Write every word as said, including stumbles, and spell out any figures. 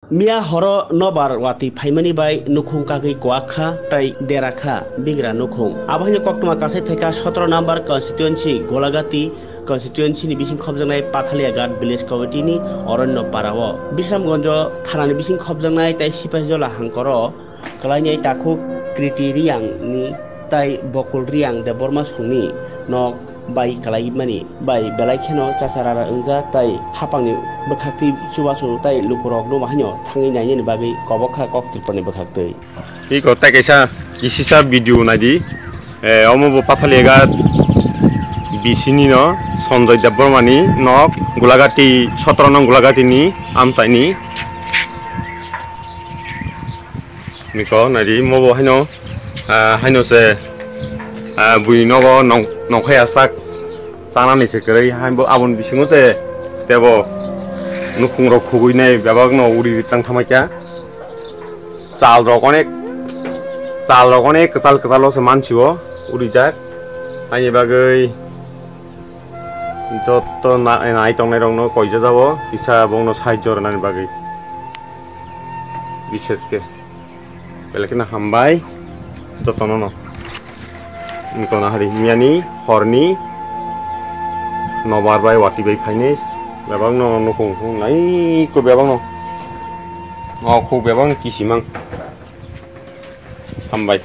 Miya horo nobar watwi phaimani bai nukhung kagwi kuak kha tei dera kha bigra nukhung. Abo haino koktwma kasai phaikha sotoro number constituency Golagati constituency ni bising khopjaknai Pathaliaghat village committee ni Oronno para o. Bisramganj thana ni bising khopjaknai tei Sipahijola hangkor o kwlainai takhuk Kriti Reang ni tei Bokul Reang Debbarma songni nok bai kwlaimani bai belai kheno chasarara wngjak tei hapangni bwkhaktwi chubachu tei lukurokno haino thangwi nainani bagwi kobok kha kok Tripurani bwkhaktwi. Iko tei kaisa kisisa video naidi. Eh, omo bo Pathaliaghat bisini no Sanjoy Debbarmani nok Gulagati sotoro nong Gulagati ni amchaini. Niko naidi mo bo haino, ah, haino se, ah, bui nogo nong-, nongkhai asak chanani se kwrwi. Haino aboni bisingo se tebo nukhung rok khugui nai bebak no uri tang thamai kha. Chal rok onek, chal rok onek kwchal kwchal o se mansi o urijak. Haini bagwi jotto na-, nai tongnai rok no koija jabo kisa bongno sahajjo rwnani bagwi. Bishesh khe belai kheno hambai jotono no. Wngkha na hari miyani horni nobar bai watwi bai phainai bebakno nukhung khung nai ko bebakno o khuk bebak kisimang hambai.